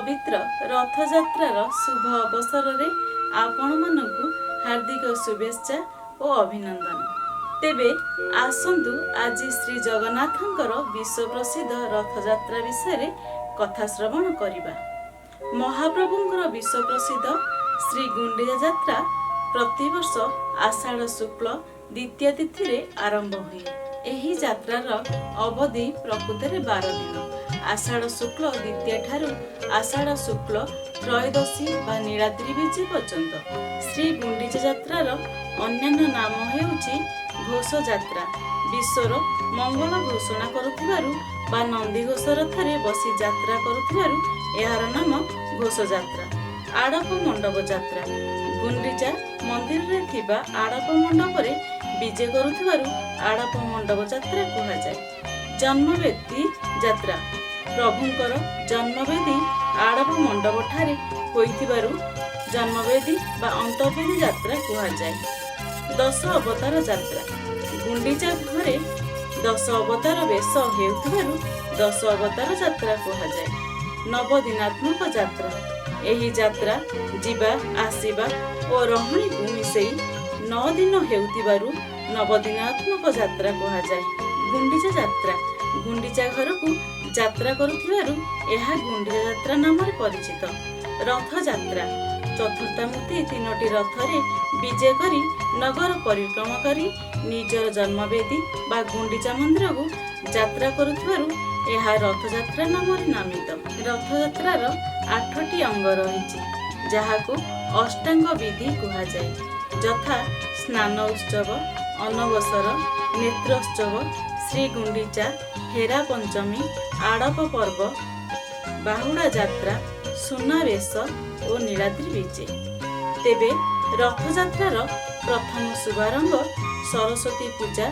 ପବିତ୍ର ରଥଯାତ୍ରାର ଶୁଭ ଅବସରରେ ଆପଣମାନଙ୍କୁ ହାର୍ଦ୍ଦିକ ଶୁଭେଚ୍ଛା ଓ ଅଭିନନ୍ଦନ। ତେବେ ଆସନ୍ତୁ, ଆଜି ଶ୍ରୀ ଜଗନ୍ନାଥଙ୍କର ବିଶ୍ୱପ୍ରସିଦ୍ଧ ରଥଯାତ୍ରା ବିଷୟରେ କଥା ଶ୍ରବଣ କରିବା। ମହାପ୍ରଭୁଙ୍କର ବିଶ୍ୱପ୍ରସିଦ୍ଧ ଶ୍ରୀ ଗୁଣ୍ଡିଚା ଯାତ୍ରା ପ୍ରତିବର୍ଷ ଆଷାଢ଼ ଶୁକ୍ଳ ଦ୍ୱିତୀୟା ତିଥିରେ ଆରମ୍ଭ ହୁଏ। ଏହି ଯାତ୍ରାର ଅବଧି ପ୍ରକୃତରେ 12 ଦିନ, ଆଷାଢ଼ ଶୁକ୍ଳ ଦ୍ୱିତୀୟା ଠାରୁ ଆଷାଢ଼ ଶୁକ୍ଳ ତ୍ରୟୋଦଶୀ ବା ନୀଳାଦ୍ରି ବିଜେ ପର୍ଯ୍ୟନ୍ତ। ଶ୍ରୀ ଗୁଣ୍ଡିଚା ଯାତ୍ରାର ଅନ୍ୟାନ୍ୟ ନାମ ହେଉଛି ଘୋଷ ଯାତ୍ରା। ବିଶ୍ୱର ମଙ୍ଗଳ ଘୋଷଣା କରୁଥିବାରୁ ବା ନନ୍ଦିଘୋଷ ରଥରେ ବସି ଯାତ୍ରା କରୁଥିବାରୁ ଏହାର ନାମ ଘୋଷଯାତ୍ରା। ଆଡ଼ପ ମଣ୍ଡପ ଯାତ୍ରା। ଗୁଣ୍ଡିଚା ମନ୍ଦିରରେ ଥିବା ଆଡ଼ପ ମଣ୍ଡପରେ ବିଜେ କରୁଥିବାରୁ ଆଡ଼ପ ମଣ୍ଡପ ଯାତ୍ରା କୁହାଯାଏ। ଜନ୍ମବେଦୀ ଯାତ୍ରା। ପ୍ରଭୁଙ୍କର ଜନ୍ମବେଦୀ ଆଡ଼ପ ମଣ୍ଡପ ଠାରେ ହୋଇଥିବାରୁ ଜନ୍ମବେଦୀ ବା ଅନ୍ତର୍ବେଦୀ ଯାତ୍ରା କୁହାଯାଏ। ଦଶ ଅବତାର ଯାତ୍ରା। ଗୁଣ୍ଡିଚା ଘରେ ଦଶ ଅବତାର ବେଶ ହେଉଥିବାରୁ ଦଶ ଅବତାର ଯାତ୍ରା କୁହାଯାଏ। ନବଦିନାତ୍ମକ ଯାତ୍ରା। ଏହି ଯାତ୍ରା ଯିବା ଆସିବା ଓ ରହଣିକୁ ମିଶେଇ 9 ଦିନ ହେଉଥିବାରୁ ନବଦିନାତ୍ମକ ଯାତ୍ରା କୁହାଯାଏ। ଗୁଣ୍ଡିଚା ଯାତ୍ରା। ଗୁଣ୍ଡିଚା ଘରକୁ ଯାତ୍ରା କରୁଥିବାରୁ ଏହା ଗୁଣ୍ଡିଚା ଯାତ୍ରା ନାମରେ ପରିଚିତ। ରଥଯାତ୍ରା। ଚତୁର୍ଦ୍ଧାମୂର୍ତ୍ତି ତିନୋଟି ରଥରେ ବିଜେ କରି ନଗର ପରିକ୍ରମା କରି ନିଜର ଜନ୍ମବେଦୀ ବା ଗୁଣ୍ଡିଚା ମନ୍ଦିରକୁ ଯାତ୍ରା କରୁଥିବାରୁ ଏହା ରଥଯାତ୍ରା ନାମରେ ନାମିତ। ରଥଯାତ୍ରାର ଆଠଟି ଅଙ୍ଗ ରହିଛି, ଯାହାକୁ ଅଷ୍ଟାଙ୍ଗ ବିଧି କୁହାଯାଏ, ଯଥା ସ୍ନାନ ଉତ୍ସବ, ଅନବସର, ନେତ୍ରୋତ୍ସବ, ଶ୍ରୀଗୁଣ୍ଡିଚା, ହେରା ପଞ୍ଚମୀ, ଆଡ଼ପ ପର୍ବ, ବାହୁଡ଼ା ଯାତ୍ରା, ସୁନାବେଶ ଓ ନୀଳାଦ୍ରି ବିଜେ। ତେବେ ରଥଯାତ୍ରାର ପ୍ରଥମ ଶୁଭାରମ୍ଭ ସରସ୍ୱତୀ ପୂଜା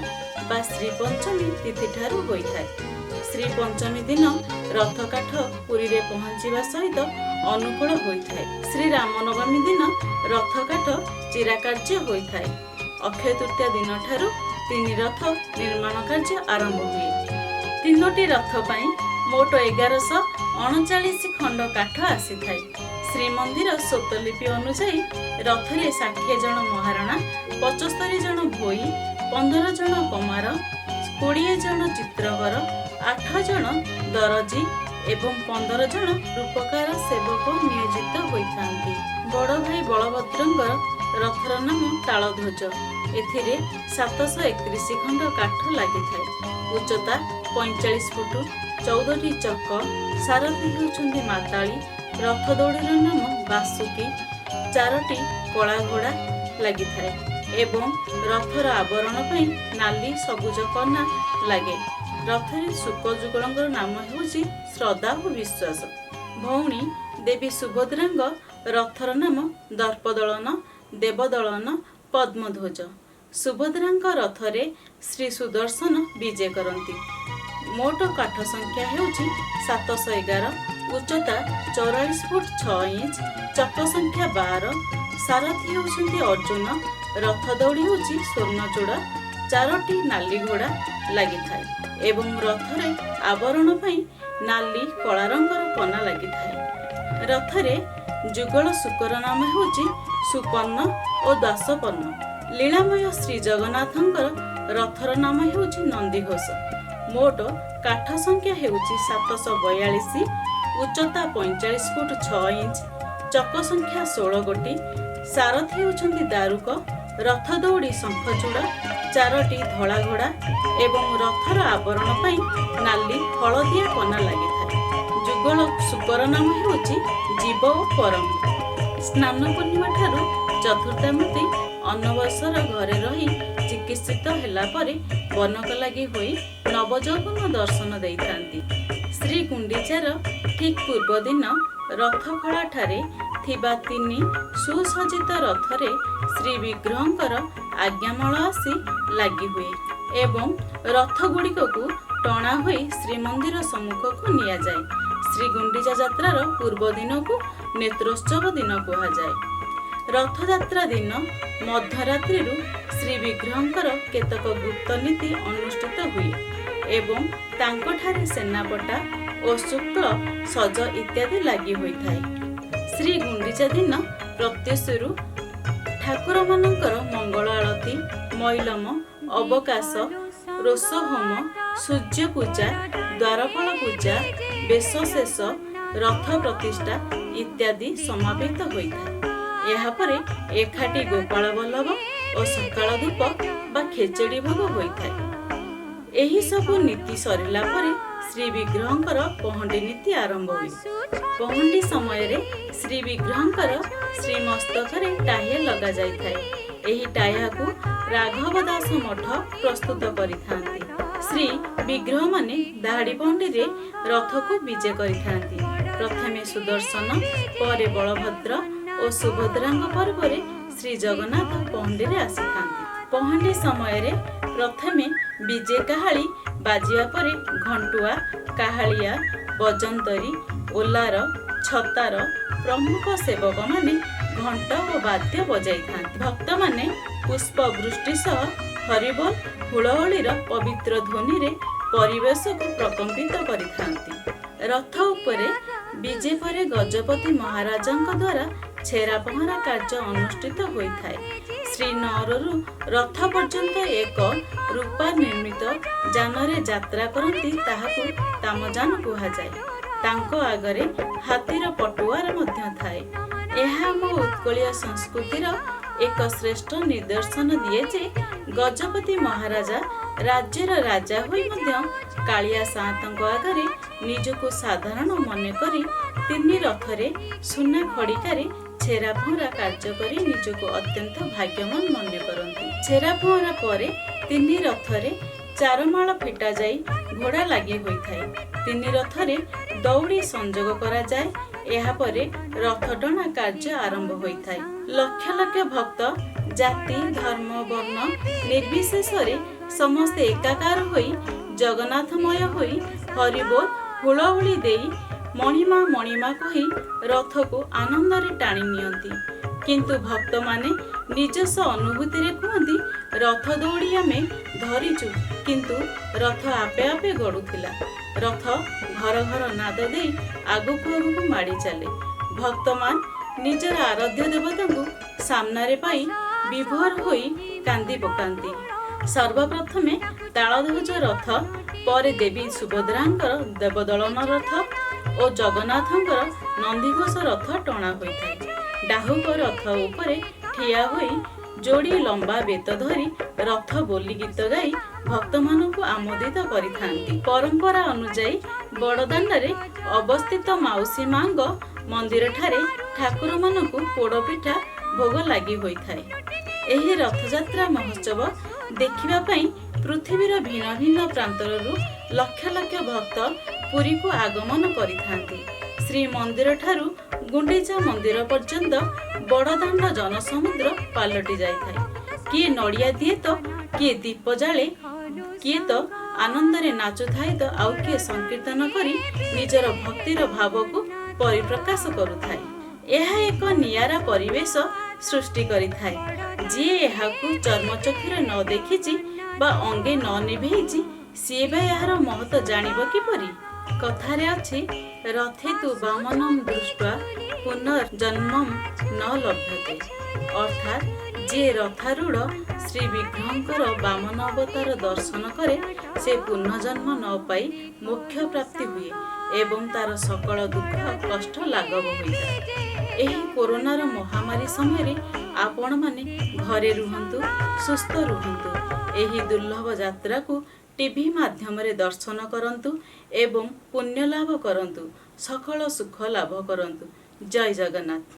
ବା ଶ୍ରୀପଞ୍ଚମୀ ତିଥିଠାରୁ ହୋଇଥାଏ। ଶ୍ରୀ ପଞ୍ଚମୀ ଦିନ ରଥକାଠ ପୁରୀରେ ପହଞ୍ଚିବା ସହିତ ଅନୁକୂଳ ହୋଇଥାଏ। ଶ୍ରୀ ରାମନବମୀ ଦିନ ରଥକାଠ ଚିରା କାର୍ଯ୍ୟ ହୋଇଥାଏ। ଅକ୍ଷୟ ତୃତୀୟା ଦିନଠାରୁ ତିନି ରଥ ନିର୍ମାଣ କାର୍ଯ୍ୟ ଆରମ୍ଭ ହୁଏ। ତିନୋଟି ରଥ ପାଇଁ ମୋଟ 1139 ଖଣ୍ଡ କାଠ ଆସିଥାଏ। ଶ୍ରୀମନ୍ଦିର ସ୍ୱତ୍ତ୍ୱଲିପି ଅନୁଯାୟୀ ରଥରେ 60 ଜଣ ମହାରଣା, 75 ଜଣ ଭୋଇ, 15 ଜଣ କମାର, 20 ଜଣ ଚିତ୍ରକର, ଆଠ ଜଣ ଦରଜି ଏବଂ 15 ଜଣ ରୂପକାର ସେବକ ନିୟୋଜିତ ହୋଇଥାନ୍ତି। ବଡ଼ ଭାଇ ବଳଭଦ୍ରଙ୍କର ରଥର ନାମ ତାଳଧ୍ୱଜ। ଏଥିରେ 731 ଖଣ୍ଡ କାଠ ଲାଗିଥାଏ। ଉଚ୍ଚତା 45 ଫୁଟ, 14ଟି ଚକ। ସାରଥୀ ହେଉଛନ୍ତି ମାତାଳି। ରଥ ଦଉଡ଼ିର ନାମ ବାସୁକି। ଚାରୋଟି କଳା ଘୋଡ଼ା ଲାଗିଥାଏ ଏବଂ ରଥର ଆବରଣ ପାଇଁ ନାଲି ସବୁଜ କନା ଲାଗେ। ରଥରେ ଶୁକ ଯୁଗଳଙ୍କର ନାମ ହେଉଛି ଶ୍ରଦ୍ଧା ଓ ବିଶ୍ୱାସ। ଭଉଣୀ ଦେବୀ ସୁଭଦ୍ରାଙ୍କ ରଥର ନାମ ଦର୍ପଦଳନ, ଦେବଦଳନ, ପଦ୍ମଧ୍ୱଜ। ସୁଭଦ୍ରାଙ୍କ ରଥରେ ଶ୍ରୀ ସୁଦର୍ଶନ ବିଜେ କରନ୍ତି। ମୋଟ କାଠ ସଂଖ୍ୟା ହେଉଛି 711, ଉଚ୍ଚତା 44 ଫୁଟ 6 ଇଞ୍ଚ, ଚକ ସଂଖ୍ୟା 12। ସାରଥୀ ହେଉଛନ୍ତି ଅର୍ଜୁନ। ରଥ ଦଉଡ଼ି ହେଉଛି ସ୍ୱର୍ଣ୍ଣଚୂଡ଼। ଚାରୋଟି ନାଲି ଘୋଡ଼ା ଲାଗିଥାଏ ଏବଂ ରଥରେ ଆବରଣ ପାଇଁ ନାଲି କଳା ରଙ୍ଗର କନା ଲାଗିଥାଏ। ରଥରେ ଯୁଗଳ ଶୁକର ନାମ ହେଉଛି ସୁପର୍ଣ୍ଣ ଓ ଦାସପର୍ଣ୍ଣ। ଲୀଳାମୟ ଶ୍ରୀ ଜଗନ୍ନାଥଙ୍କର ରଥର ନାମ ହେଉଛି ନନ୍ଦିଘୋଷ। ମୋଟ କାଠ ସଂଖ୍ୟା ହେଉଛି 742, ଉଚ୍ଚତା 45 ଫୁଟ 6 ଇଞ୍ଚ, ଚକ ସଂଖ୍ୟା 16 ଗୋଟି। ସାରଥୀ ହେଉଛନ୍ତି ଦାରୁକ। ରଥ ଦଉଡ଼ି ଶଙ୍ଖଚୂଡ଼। ଚାରୋଟି ଧଳା ଘୋଡ଼ା ଏବଂ ରଥର ଆବରଣ ପାଇଁ ନାଲି ହଳଦିଆ କନା ଲାଗିଥାଏ। ଯୁଗଳ ଶୁକର ନାମ ହେଉଛି ଜୀବ ଓ ପରମ। ସ୍ନାନ ପୂର୍ଣ୍ଣିମା ଠାରୁ ଚତୁର୍ଦ୍ଧାମୂର୍ତ୍ତି ଅନବସର ଘରେ ରହି ଚିକିତ୍ସିତ ହେଲା ପରେ ବନକ ଲାଗି ହୋଇ ନବଯୌବନ ଦର୍ଶନ ଦେଇଥାନ୍ତି। ଶ୍ରୀ ଗୁଣ୍ଡିଚାର ଠିକ୍ ପୂର୍ବଦିନ ରଥଖଳାଠାରେ ଥିବା ତିନି ସୁସଜ୍ଜିତ ରଥରେ ଶ୍ରୀ ବିଗ୍ରହଙ୍କର ଆଜ୍ଞାମାଳ ଆସି ଲାଗି ହୁଏ ଏବଂ ରଥଗୁଡ଼ିକକୁ ଟଣା ହୋଇ ଶ୍ରୀମନ୍ଦିର ସମ୍ମୁଖକୁ ନିଆଯାଏ। ଶ୍ରୀ ଗୁଣ୍ଡିଚା ଯାତ୍ରାର ପୂର୍ବ ଦିନକୁ ନେତ୍ରୋତ୍ସବ ଦିନ କୁହାଯାଏ। ରଥଯାତ୍ରା ଦିନ ମଧ୍ୟରାତ୍ରିରୁ ଶ୍ରୀ ବିଗ୍ରହଙ୍କର କେତେକ ଗୁପ୍ତ ନୀତି ଅନୁଷ୍ଠିତ ହୁଏ ଏବଂ ତାଙ୍କଠାରେ ସେନାପଟା ଓ ଶୁକ୍ଳ ସଜ ଇତ୍ୟାଦି ଲାଗି ହୋଇଥାଏ। ଶ୍ରୀ ଗୁଣ୍ଡିଚା ଦିନ ପ୍ରତ୍ୟୁଷରୁ ଠାକୁରମାନଙ୍କର ମଙ୍ଗଳ ଆଳତୀ, ମଇଲମ, ଅବକାଶ, ରୋଷ ହୋମ, ସୂର୍ଯ୍ୟ ପୂଜା, ଦ୍ୱାରପାଳ ପୂଜା, ବେଶ ଶେଷ, ରଥ ପ୍ରତିଷ୍ଠା ଇତ୍ୟାଦି ସମାପିତ ହୋଇଥାଏ। ଏହାପରେ ଏକାଠି ଗୋପାଳ ବଲ୍ଲଭ ଓ ସକାଳ ଧୂପ ବା ଖେଚେଡ଼ି ଭୋଗ ହୋଇଥାଏ। ଏହି ସବୁ ନୀତି ସରିଲା ପରେ ଶ୍ରୀ ବିଗ୍ରହଙ୍କର ପହଣ୍ଡି ନୀତି ଆରମ୍ଭ ହୁଏ। ପହଣ୍ଡି ସମୟରେ ଶ୍ରୀ ବିଗ୍ରହଙ୍କର ଶ୍ରୀମସ୍ତକରେ ଟାହିଆ ଲଗାଯାଇଥାଏ। ଏହି ଟାହିଆକୁ ରାଘବ ଦାସ ମଠ ପ୍ରସ୍ତୁତ କରିଥାନ୍ତି। ଶ୍ରୀ ବିଗ୍ରହମାନେ ଧାଡ଼ି ପହଣ୍ଡିରେ ରଥକୁ ବିଜେ କରିଥାନ୍ତି। ପ୍ରଥମେ ସୁଦର୍ଶନ, ପରେ ବଳଭଦ୍ର ଓ ସୁଭଦ୍ରାଙ୍କ ପର୍ବରେ ଶ୍ରୀ ଜଗନ୍ନାଥ ପହଣ୍ଡିରେ ଆସିଥାନ୍ତି। ପହଣ୍ଡି ସମୟରେ ପ୍ରଥମେ ବିଜେ କାହାଳି ବାଜିବା ପରେ ଘଣ୍ଟୁଆ, କାହାଳିଆ, ବଜନ୍ତରୀ, ଓଲାର, ଛତାର ପ୍ରମୁଖ ସେବକମାନେ ଘଣ୍ଟ ଓ ବାଦ୍ୟ ବଜାଇଥାନ୍ତି। ଭକ୍ତମାନେ ପୁଷ୍ପ ବୃଷ୍ଟି ସହ ହରିବୋଲ, ହୁଳହୁଳିର ପବିତ୍ର ଧ୍ୱନିରେ ପରିବେଶକୁ ପ୍ରକମ୍ପିତ କରିଥାନ୍ତି। ରଥ ଉପରେ ବିଜେ ପରେ ଗଜପତି ମହାରାଜାଙ୍କ ଦ୍ୱାରା ଛେରା ପହଁରା କାର୍ଯ୍ୟ ଅନୁଷ୍ଠିତ ହୋଇଥାଏ। ଶ୍ରୀନଅରରୁ ରଥ ପର୍ଯ୍ୟନ୍ତ ଏକ ରୂପା ନିର୍ମିତ ଯାନରେ ଯାତ୍ରା କରନ୍ତି, ତାହାକୁ ତାମଯାନ କୁହାଯାଏ। ତାଙ୍କ ଆଗରେ ହାତୀର ପଟୁଆର ମଧ୍ୟ ଥାଏ। ଏହା ଆମ ଉତ୍କଳୀୟ ସଂସ୍କୃତିର ଏକ ଶ୍ରେଷ୍ଠ ନିଦର୍ଶନ ଦିଏ ଯେ ଗଜପତି ମହାରାଜା ରାଜ୍ୟର ରାଜା ହୋଇ ମଧ୍ୟ କାଳିଆ ସାଆନ୍ତଙ୍କ ଆଗରେ ନିଜକୁ ସାଧାରଣ ମନେକରି ତିନି ରଥରେ ସୁନା ଖଡ଼ିକାରେ ଛେରା ପହଁରା କାର୍ଯ୍ୟ କରି ନିଜକୁ ଅତ୍ୟନ୍ତ ଭାଗ୍ୟବାନ ମନେ କରନ୍ତି। ଛେରା ପହଁରା ପରେ ତିନି ରଥରେ ଚାରମାଳ ଫିଟାଯାଇ ଘୋଡ଼ା ଲାଗି ହୋଇଥାଏ। ତିନି ରଥରେ ଦଉଡ଼ି ସଂଯୋଗ କରାଯାଏ। ଏହାପରେ ରଥ ଟଣା କାର୍ଯ୍ୟ ଆରମ୍ଭ ହୋଇଥାଏ। ଲକ୍ଷ ଲକ୍ଷ ଭକ୍ତ ଜାତି, ଧର୍ମ, ବର୍ଣ୍ଣ ନିର୍ବିଶେଷରେ ସମସ୍ତେ ଏକାକାର ହୋଇ ଜଗନ୍ନାଥମୟ ହୋଇ ହରିବୋଲ, ହୁଳହୁଳି ଦେଇ ମଣିମା ମଣିମା କହି ରଥକୁ ଆନନ୍ଦରେ ଟାଣି ନିଅନ୍ତି। କିନ୍ତୁ ଭକ୍ତମାନେ ନିଜସ୍ୱ ଅନୁଭୂତିରେ କୁହନ୍ତି, ରଥ ଦଉଡ଼ି ଆମେ ଧରିଛୁ, କିନ୍ତୁ ରଥ ଆପେ ଆପେ ଗଡ଼ୁଥିଲା। ରଥ ଘର ଘର ନାଦ ଦେଇ ଆଗକୁ ଆଗକୁ ମାଡ଼ି ଚାଲେ। ଭକ୍ତମାନେ ନିଜର ଆରାଧ୍ୟ ଦେବତାଙ୍କୁ ସାମ୍ନାରେ ପାଇ ବିଭୋର ହୋଇ କାନ୍ଦି ପକାନ୍ତି। ସର୍ବପ୍ରଥମେ ତାଳଧ୍ୱଜ ରଥ, ପରେ ଦେବୀ ସୁଭଦ୍ରାଙ୍କର ଦେବଦଳନ ରଥ ଓ ଜଗନ୍ନାଥଙ୍କର ନନ୍ଦିଘୋଷ ରଥ ଟଣା ହୋଇଥାଏ। ଡାହୁକ ରଥ ଉପରେ ଠିଆ ହୋଇ ଯୋଡ଼ିଏ ଲମ୍ବା ବେତ ଧରି ରଥ ବୋଲି ଗୀତ ଗାଇ ଭକ୍ତମାନଙ୍କୁ ଆମୋଦିତ କରିଥାନ୍ତି। ପରମ୍ପରା ଅନୁଯାୟୀ ବଡ଼ଦାଣ୍ଡରେ ଅବସ୍ଥିତ ମାଉସୀ ମାଙ୍କ ମନ୍ଦିରଠାରେ ଠାକୁରମାନଙ୍କୁ ପୋଡ଼ପିଠା ଭୋଗ ଲାଗି ହୋଇଥାଏ। ଏହି ରଥଯାତ୍ରା ମହୋତ୍ସବ ଦେଖିବା ପାଇଁ ପୃଥିବୀର ଭିନ୍ନ ଭିନ୍ନ ପ୍ରାନ୍ତରରୁ ଲକ୍ଷ ଲକ୍ଷ ଭକ୍ତ ପୁରୀକୁ ଆଗମନ କରିଥାନ୍ତି। ଶ୍ରୀମନ୍ଦିରଠାରୁ ଗୁଣ୍ଡିଚା ମନ୍ଦିର ପର୍ଯ୍ୟନ୍ତ ବଡ଼ଦାଣ୍ଡ ଜନସମୁଦ୍ର ପାଲଟି ଯାଇଥାଏ। କିଏ ନଡ଼ିଆ ଦିଏ ତ କିଏ ଦୀପ ଜାଳେ, କିଏ ତ ଆନନ୍ଦରେ ନାଚୁଥାଏ ତ ଆଉ କିଏ ସଂକୀର୍ତ୍ତନ କରି ନିଜର ଭକ୍ତିର ଭାବକୁ ପରିପ୍ରକାଶ କରୁଥାଏ। ଏହା ଏକ ନିଆରା ପରିବେଶ ସୃଷ୍ଟି କରିଥାଏ। ଯିଏ ଏହାକୁ ଚର୍ମଚକ୍ଷୁରେ ନ ଦେଖିଛି ବା ଅଙ୍ଗେ ନ ନିଭେଇଛି, ସିଏ ବା ଏହାର ମହତ୍ଵ ଜାଣିବ କିପରି? କଥାରେ ଅଛି, ରଥେ ତୁ ବାମନମ୍ ଦୃଷ୍ଟ୍ୱା ପୁନର୍ଜନ୍ମମ୍ ନ ଲଭ୍ୟତେ। ଅର୍ଥାତ୍ ଯିଏ ରଥାରୂଢ଼ ଶ୍ରୀ ବିଗ୍ରହଙ୍କର ବାମନ ଅବତାର ଦର୍ଶନ କରେ, ସେ ପୁନର୍ଜନ୍ମ ନ ପାଇ ମୋକ୍ଷ ପ୍ରାପ୍ତି ହୁଏ ଏବଂ ତାର ସକଳ ଦୁଃଖ କଷ୍ଟ ଲାଘବ ହୋଇଥାଏ। ଏହି କୋରୋନାର ମହାମାରୀ ସମୟରେ ଆପଣମାନେ ଘରେ ରୁହନ୍ତୁ, ସୁସ୍ଥ ରୁହନ୍ତୁ। ଏହି ଦୁର୍ଲଭ ଯାତ୍ରାକୁ ଟିଭି ମାଧ୍ୟମରେ ଦର୍ଶନ କରନ୍ତୁ ଏବଂ ପୁଣ୍ୟ ଲାଭ କରନ୍ତୁ, ସକଳ ସୁଖ ଲାଭ କରନ୍ତୁ। ଜୟ ଜଗନ୍ନାଥ।